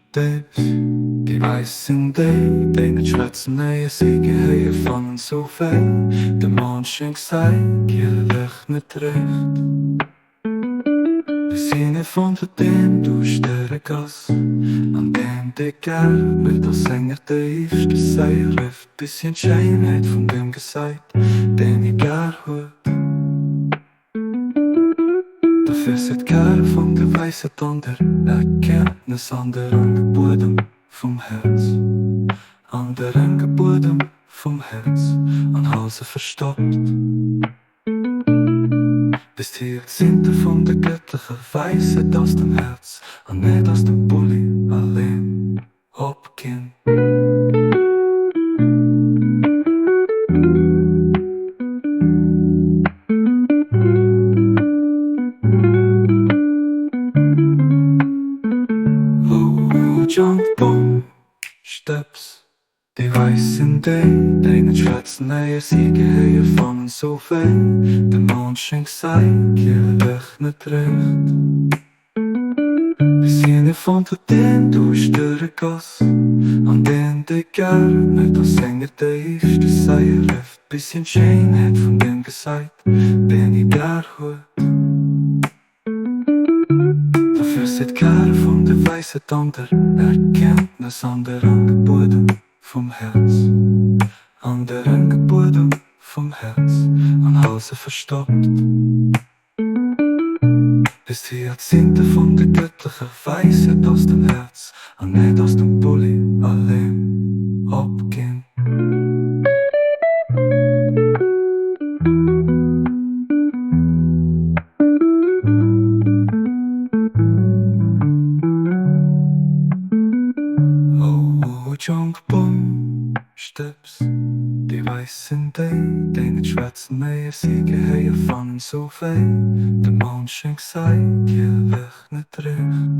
Steps. Déi Wäiss sinn déi, déi net schwätzen, éier si Gehéier fannen, sou wéi de Mondschenk säi Kielech net dréift. Bis hinne fonnt huet deen duuschtere Gass, an deem dee gär wëllt a senger Déift säi rifft, bis hien d'Schéinheet vun deem gesäit, deen hie gär huet. Dofir seet d'Kär vun der Wäisheet an der Erkenntnes an der ranke Buedem vum Häerz, an der ranke Buedem vum Häerz an hal se verstoppt. Bis d'Hyazinthe vun der gëttlecher Wäisheet aus dem Häerz an net aus dem Bulli alleen opginn. Oh, Junk Bum Steps. Déi Wäiss sinn déi, déi net schwätzen, éier si Gehéier fannen, sou wéi de Mondschenk säi Kielech net dréift. Bis hien e fonnt huet, deen duuschtere Gass, an deen déi gär net a senger Déift säi rifft, bis hien d'Schéinheet vun deem gesäit, deen hie gär huet. Dofir seet d'Kär vun der Wäisheet an der Erkenntnes an der ranke Buedem vum Häerz, an der ranke Buedem vum Häerz, an hal se verstoppt, bis d'Hyazinthe vun der gëttlecher Wäisheet aus dem Häerz an net aus dem Bulli alleng opginn. Oh jonk Bom Stëbs, déi Wäiss sinn déi, déi net schwätzen, éier si Gehéier fannen, sou wéi de Moundschenk säi Kielech net dréift.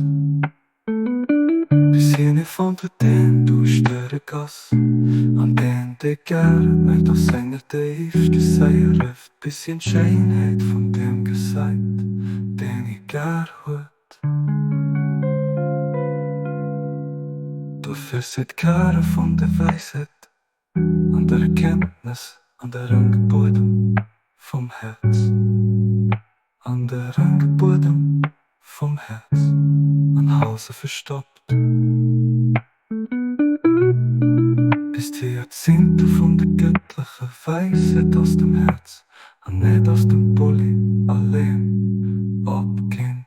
Bis hien e fonnt huet, deen duuschtere Gass, an deen dee gär mécht a senger Déift säi rifft, bis hien d'Schéinheet vun deem gesäit, deen hie gär huet. Dofir seet d'Kare vun der Wäisheet an der Erkenntnes an der ranke Buedem vum Häerz, an der ranke Buedem vum Häerz, an hal se verstoppt, bis d'Hyazinthe vun der gëttlecher Wäisheet aus dem Häerz an net aus dem Bulli alleng opginn.